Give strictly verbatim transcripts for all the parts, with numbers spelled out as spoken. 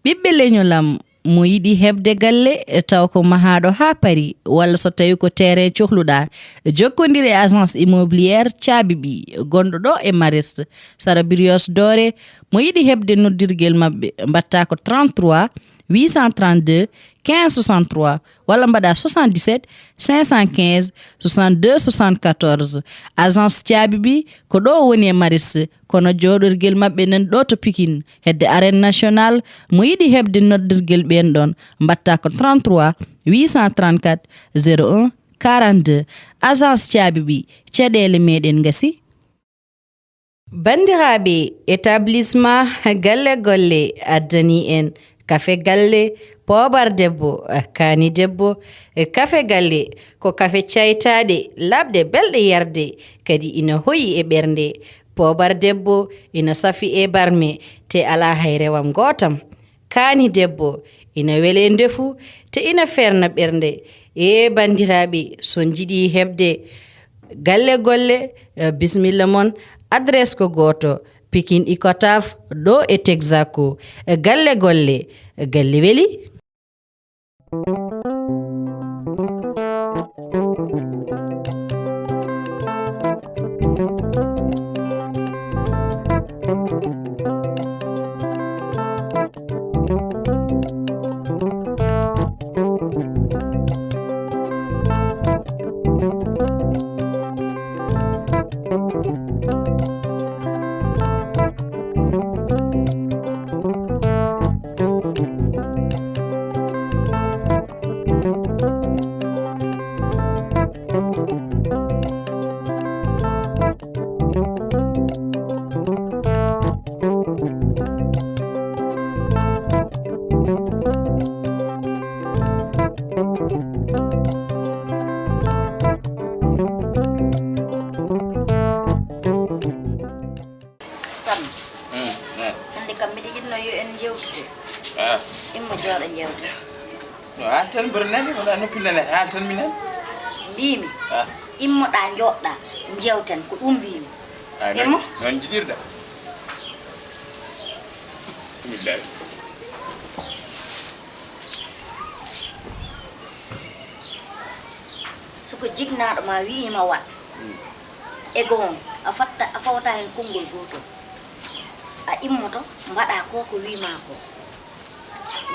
Ɓiɓɓe leñol am, mo yiɗi heɓde galle, e taw ko mahaaɗo haa paari, walla so tawi ko terrain cohluɗaa, jokkondir e agence immobilière Caabi Ɓiy, gonɗo ɗo e Mariste, sara Brioche Dorée. Mo yiɗi heɓde noddirgel maɓɓe, mbaɗtaa ko trente-trois huit cent trente-deux quinze soixante-trois, walla mbaɗaa soixante-dix-sept cinq cent quinze soixante-deux soixante-quatorze. Agence Caabi Ɓiy ko ɗo woni e Mariste, kono jooɗorgel maɓɓe nan ɗo to Pikine, hedde Arène Nationale. Mo yiɗi heɓde noddirgel ɓeen ɗoon, mbaɗtaa ko trente-trois huit cent trente-quatre zéro un quarante-deux. Agence Caabi Ɓiy, caɗeele meɗen ngasi. Banndiraaɓe, établissement Galle Golle addani en kafe galle, poobar debbo, kaani debbo. Kafe galle ko kafe caytaaɗe, laaɓɗe, belɗe yarde, kadi ina hoyi e ɓernde. Poobar debbo ina safi e barme, te alaa hay rewam ngootam. Kaani debbo ina wele ndefu, te ina feerna ɓernde. E banndiraaɓe, so on njiɗi heɓde Galle Golle, eh, bisimilla mon, adresse ko gooto, Pikine Icotaf, ɗo e Texaco. Eh, Galle Golle, eh, galle weli. Sambi. Mm, eh. Hannde kam miɗo yiɗno yo en njewtude. Ah. Immo jooɗo njewte. No haalten mboɗo nani, wala noppi nanata, haalten mi nani. Mbiimi, ah, immoɗa njooɗɗa, njewten, ko ɗum mbiimi. Ah, immo. Noon, noon njiɗirɗa. Bismillah. So ko jiknaaɗo ma wi'iima waɗ, mm, e goonga, a fatta, a fawata heen konngol gootol. A immoto, mbaɗa ko ko wi'imaa ko.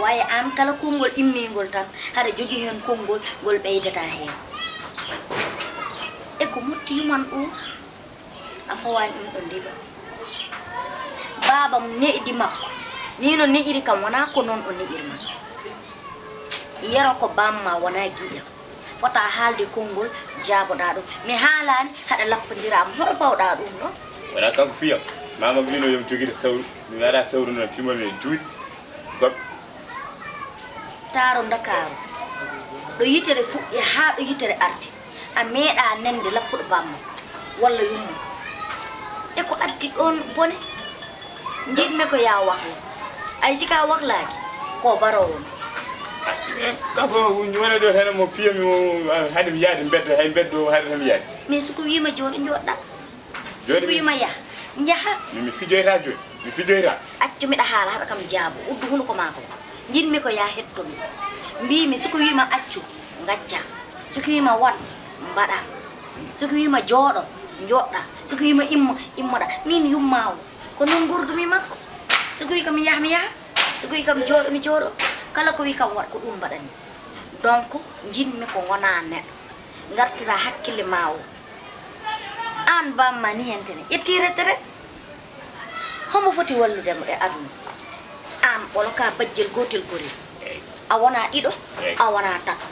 Waaye aan, kala konngol immiingol tan, haɗa jogii heen konngol ngol ɓeydataa heen. E ko moƴƴi yuman ɗum. A fawaani ɗum ɗo ndiɗo. Baabam ne'idi makko, nii no ne'iri kam, wonaa ko noon o ne'iri ma. Yero ko bamma, wonaa giɗel. Fota haalde konngol, jaaboɗaa ɗum. Mi haalaani, haɗa lappondiraa am. Hoto mbawɗaa ɗum ɗo? Wonaa kanko fiyam. Maama wiino yo mi jogito sawru. Mi waɗa sawru noon, fimo mi e juuɗe goɗɗo. Taaro Ndakaaru, ɗo yitere fuɗɗi haa ɗo yitere arti, a meeɗaa nande lappuɗo bamma walla yumma. E ko addi ɗoon bone? Njiɗmi ko yaa waklo. Ay, si ka waklaaki, ko baroowo mi. Kanko woni ɗo tan mo fiyami o, haade mi yaade mbeddo, hay mbeddo haade tan mi yaade. Mais so ko wiima jooɗo njooɗɗaa. Jooɗo. So ko wiima yah, njaha. Mi, mi fijoyta jooni. Mi fijoyta. Accu miɗa haala, haɗa kam jaabo. Uddu hunuko maa ko. Njiɗmi ko yaa hetto mi. Mbiimi, so ko wiima accu, ngacca. So ko wiima waɗ, mbaɗa. So ko wiima jooɗo, njooɗɗa. So ko wiima immo, immoɗa. Min yumma o. Ko noon nguurdumi makko. So ko wii kam yah, mi yaha. So ko wii kam jooɗo, mi jooɗo. Kala ko wii kam waɗ, ko ɗum mbaɗanmi. Donc, njiɗmi ko ngonaa neɗɗo. Ngartira hakkille maa o. Aan bamma ni hentene, ƴetti retraite. Homo foti wallude mo e aduna? Aan ɓolo ka bajjel gootel gorel. A wonaa ɗiɗo, a wonaa tato.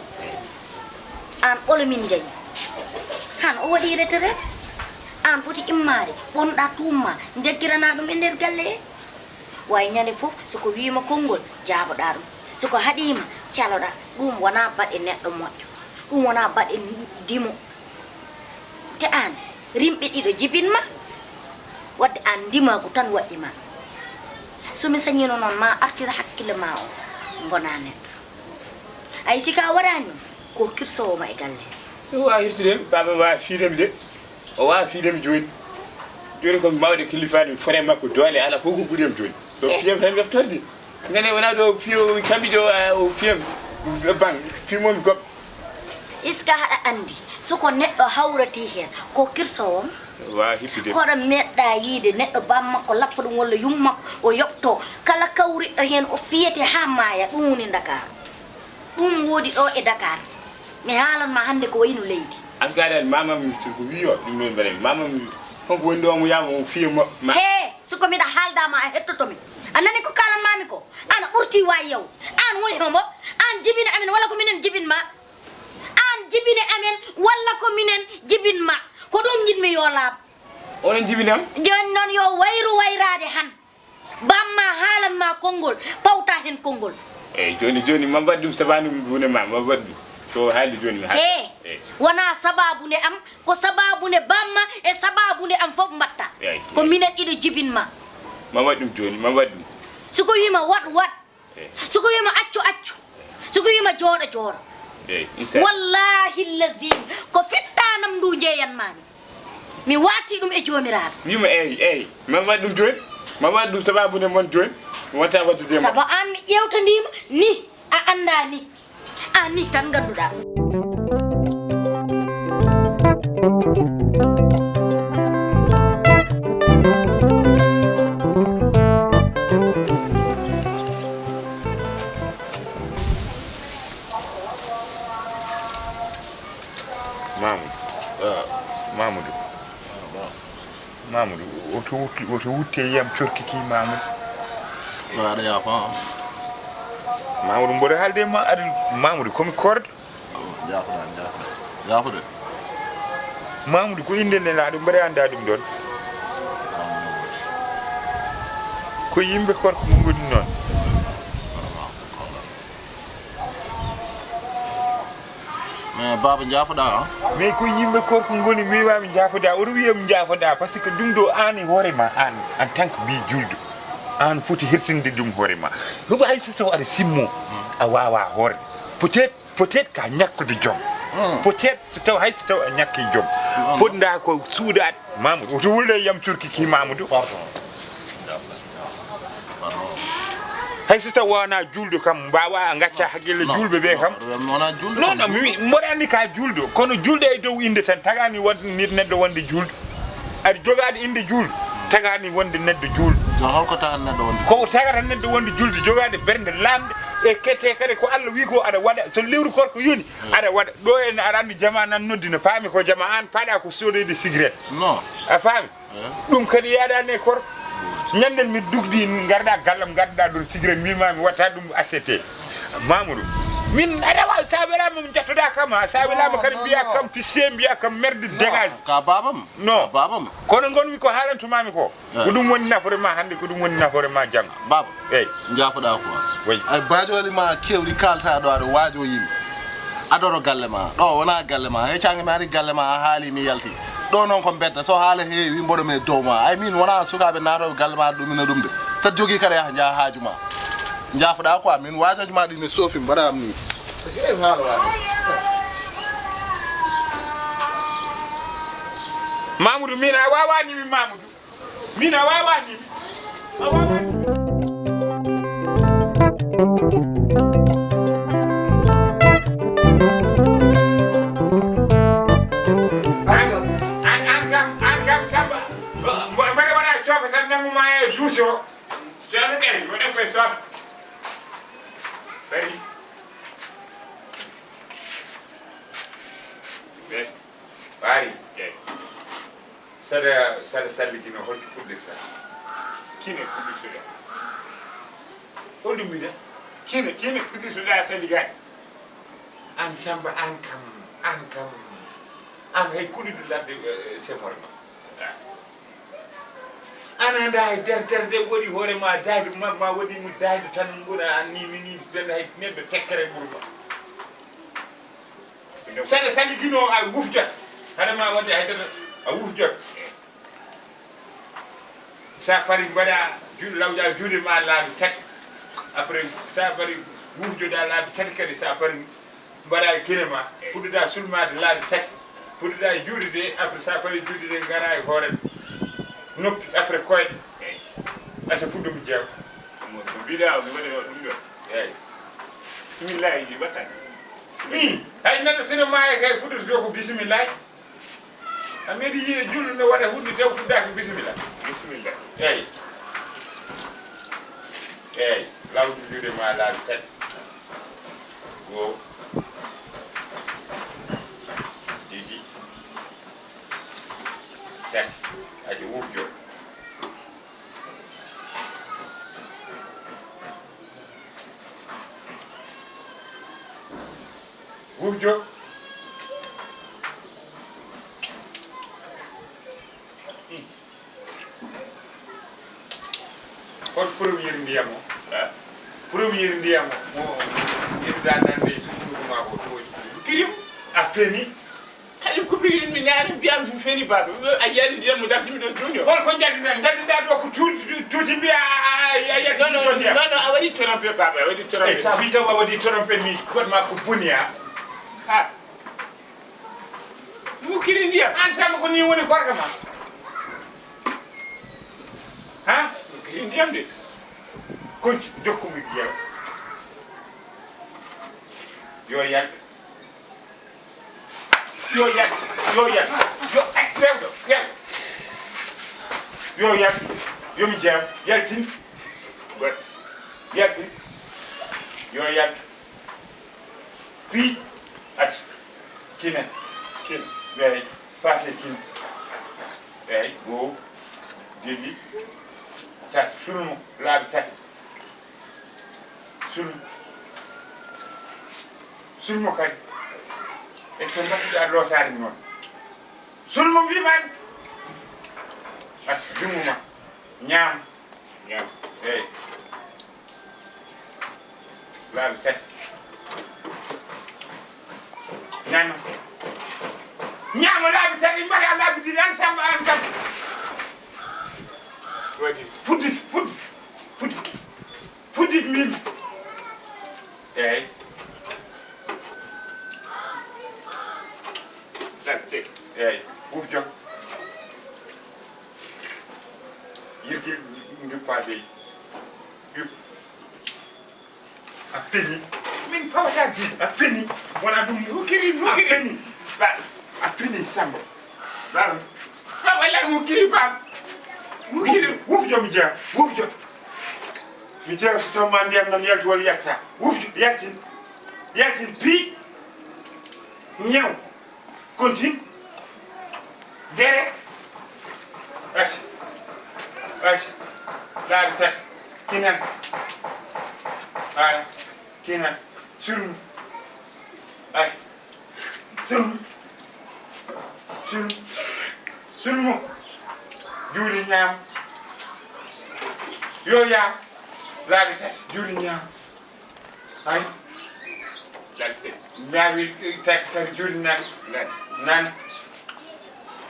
Aan ɓolo min njañi. Han o waɗi retraite. Aan foti immaade, ɓonɗa tuumma, njaggiranaa ɗum e nder galle he. Way ñande fof, so ko wiima konngol, jaaboɗaa ɗum. So ko haɗiima, caloɗaa. Ɗum wonaa baɗe neɗɗo moƴƴo. Ɗum wonaa baɗe dimo. Te aan, rimɓe ɗiɗo jibinma, wadde aan ndimaagu tan waɗɗima. So mi sañiino noon, ma artir hakkille ma o, ngona neɗɗo. Ay, si ka waɗaani ɗum, ko kirsoowo ma e galle. Ɗum waawi hirtude mi, baaba waawi fiide mi de. O waawi fiide mi jooni. Jooni ko mi mawɗo killifaaɗo mi, fore makko doole alaa fof ko ɓuri am jooni. Ɗo, eh, fiyam tan mi weftorde. Nane wona ɗo fiyo kamɓe ɗo o fiyam. Ban fimomi goɓ. Iska haɗa andi suko neɗɗo hawrati hen ko kirsowo. Wawa hippude. Koɗo meɗɗa yiide neɗɗo bammakko lappa ɗum walla yummakko o yoɓto kala kawriɗɗo hen o fiyete ha maya ɗum woni Dakar. Ɗum woodi ɗo e Dakar. Mi haalan ma hannde ko wayno leydi. An ka dan mamam ko wiyo ɗum noon mbaɗen mamam. Honko woni ɗo omo yama o fiye mo ma. He suko miɗa haalda ma a hettoto mi. A nani ko kalan mami ko? An a ɓurti wayi yaw. An woni homo? An jibini amen walla ko minen jibin ma? An jibini amen walla ko minen jibin ma? Ko ɗum jiɗmi yo laaɓ. Onon jibinam? Joni noon yo wayru wayraade han. Bamma haalan ma konngol pawta heen konngol. Eyi jooni jooni ma mbaɗ ɗum sabaani wune ma ma mbaɗ ɗum so haali jooni mi haali. He wona sababunde am ko sababunde bamma e sababunde am fof mbaɗta. Ko minen ɗiɗo jibin ma. Ma waɗ ɗum jooni ma waɗ ɗum. Soko wiima waɗ waɗ. Soko wiima accu accu. Soko wiima jooɗo jooɗo. Wallahi lazim ko fittanam ndu jeeyanmami. Mi wati ɗum e joomiraaɗo. Wiima eyi eyi ma waɗ ɗum jooni. Ma waɗ ɗum sababu nde mon jooni. Wata waɗdude mo. Sabu an mi ƴewtandima ni a anda ni. An ni tan ganduɗa. Mamoudou. Mamoudou. Mamoudou oto wutti oto wutti e yiyam corkiki Mamoudou. Aɗa yafa. Mamoudou mboɗo haalde ma aɗa. Mamoudou komi kordo. Jaafoɗa jaafoɗa jaafoɗa. Mamoudou ko inde nelaaɗo mboɗo annda ɗum ɗon. Ko yimɓe korko ngoni noon. Mais baba jaafoɗa a. Mais ko yimɓe korko ngoni mi wami jaafoɗa oto wiyam jaafoɗa par ce que ɗum ɗo an e hoore ma an en tant que mbi juldo an foti hersinde ɗum hoore ma. Hugo hay so taw aɗa simmo a wawa hoorde peut être peut être ka ñakkude joom. Peut être so taw hay so taw a ñakki joom. Poɗɗa ko suuɗaade. Mamoudou oto wulde yam curki ki Mamoudou. Hay so taw wona julɗo kam mbawa gacca hakkille julɓe ɓe kam. Non non mi mboɗo anndi ka julɗo kono julɗo e dow inde tan tagani won neɗɗo wonde julɗo. Aɗa jogaade inde julɗo tagani wonde neɗɗo julɗo. Ko tagata neɗɗo wonde julɗo jogaade bernde lamde e kete kadi ko Allah wi ko aɗa waɗa so lewru korko yoni aɗa waɗa. Ɗo en aɗa anndi jama nan noddi no paami ko jama an paɗa ko sodoyde cigarette. A faami. Ɗum kadi yaadani e kor ñanden mi dugdi garda gallam gadda ɗon sigira mbima mi watta ɗum accepté. Mamoudou min aɗa wawi sa welama mi jattoda kam ha sa welama kadi mbiya kam fisse mbiya kam merde dégage. Ka babam non babam. Kono gonmi ko haalantumami ko ko ɗum woni nafoore ma hande ko ɗum woni nafoore ma janggo. Baba. Eyi. Jaafoɗa quoi. Ay baajooli ma kewɗi kalta ɗo aɗa waajo yimɓe. Adoro galle ma ɗo wona galle ma hay cange mi ari galle ma a haali mi yalti. Ɗo noon ko mbedda so haala heewi mboɗo me dow ma ay min wona sukaaɓe naatoɓe galle ma ɗumina ɗum de. Saɗa jogii kadi yaha njaha haaju ma. Jaafoɗa quoi min waajooji ma ɗi ne soofi mbaɗa am ni. Heewi haala waajo. Mamoudou min a wawani min Mamoudou. Min a wawa ni a wawa ni. An an kam an kam samba. Mbaɗa waɗa coofe tan nanguma e duuso. Coofe kay waɗa koye soofe. Bari. Bari. Ɓaari eyi. Saɗa saɗa salligino holto puɗɗirta? Kine puɗɗirtoɗa? Holɗum mbiɗa? Kine kine puɗɗirtoɗa salligaade? Aan Samba aan kam aan kam aan hay kuɗuɗo ladde semore ma. Aan annda hay derderde waɗi hoore ma daayde ma ma waɗi mo daayde tan mboɗa anni mini tan hay neɗɗo tekkere ɓurma. Saɗa saligino a wufjat haɗa ma waɗde haydara a wufjat. Sa fari mbaɗa lawƴa juuɗe ma laabi tati. Après sa fari wufjoɗa laabi tati kadi sa fari mbaɗa e kine ma puɗɗoɗa sulmade laabi tati. Puɗɗoɗa e juuɗe de après sa fari juuɗe de gara e hoore noppi après koyɗe. Asa fuɗɗomi jeewa. Mbiɗa mi waɗa ɗum ɗo. Eeyi. Bisimillahi, ɗi mbaɗata. Hay neɗɗo sino maaya kay fuɗɗoto ko bisimillahi. A meeɗi yiide julɗo no waɗa hunde taw fuɗɗaaki bisimilla. Bisimilla. Eeyi. Eeyi. Lawtu juuɗe ma laabi tati. Goo. Ɗiɗi. Tati. Acca wufjo. Wufjo. Hol premier ndiyam o? Eh? Premier ndiyam o mo ƴettuɗa nande e sukkurugu ma ko towoji. Kirim. A feni. Kadi ko biri mi nana mbiyam mi feni baba. A yiyani ndiyam mo dartimi ɗo duño. Hol ko jadduɗa? Jadduɗa ɗo ko tuuti, tuuti mbiya a, a, a, a yiyani non, non, ndiyam. Non, non, a waɗi trompé baba, a waɗi trompé. Eh, sa wi taw a waɗi trompé mi, goto ma ko boni ha. Ha. Wukiri ndiyam. An sama ko ni woni korka ma. Ha? Wukiri ndiyam de. Konci, jokku mi ndiyam. Yo yaltu. Yo yaltu, yo yaltu, yo, eh, rewɗo, rewɗo. Yo yaltu, yo mi jeew, yaltin. Goɗɗo, yaltin. Yo yaltu. Piiƴ, acca. Kine. Kine. Eey, faate kine. Eey, goo, ɗiɗi, tati, sulmo, laabi tati. Sulmo. Sulmo kadi. E so mbaɗɗa lootaade noon. Sulmo mbiimaani. Acca, junngo ma. Ñaam. Ñaam. Eey. Laabi tati. Ñaama. Ñaama laabi tati, mbaɗa laabi ɗiɗi, an Samba, an kam. Waɗi. Fuddit, fuddit, fuddit. Fuddit min. Eey. Laabi tati. Eey. Wuf jom. Yirgil, njuppa dey. Yup. A fini. Min fawata di. A fini. Wona ɗum. Hukiri, hukiri. A fini. Ba. A fini, Samba. Baram. Ba, wallahi, hukiri, ba. Hukiri. Wuf, wuf jom, mi jeya. Wuf jom. Mi jeya so taw ma ndiyam nam yaltu walla yatta. Wuf jom, yaltin. Yaltin, pi. Ñaw. Continue. Dere. Acca. Acca. Laabi tati. Kinan. Ay. Kinan. Sulmu. Ay. Sulmu. Sulmu. Sulmu. Juuli ñaam. Yo yaa. Laabi tati. Juuli ñaam. Ay. Laabi tati kadi juuli nan. Nan. Nan.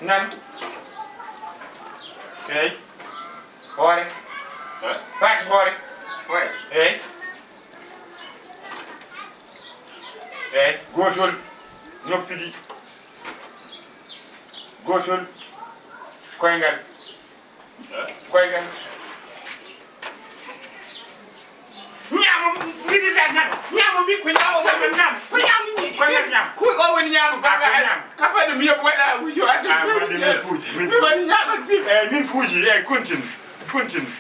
Nan. Eey. Hoore. Faati hoore. Hoore. Eey. Eey. Gootol noppi ɗi. Gootol koyngal. Koyngal. Ñaamo, ngiɗi la ñaamo. Ñaamo mi ko ñaamo. Sama ñaamo. Ko ñaamo ni. Ko ñaamo. Ko o woni ñaamo. Ah, ko ñaamo. Kapano mi yoɓ waɗa wujo adde. Ah, wonde min fuuji. Min woni ñaamo ti. Eh, min fuuji. Eh, continue. Continue.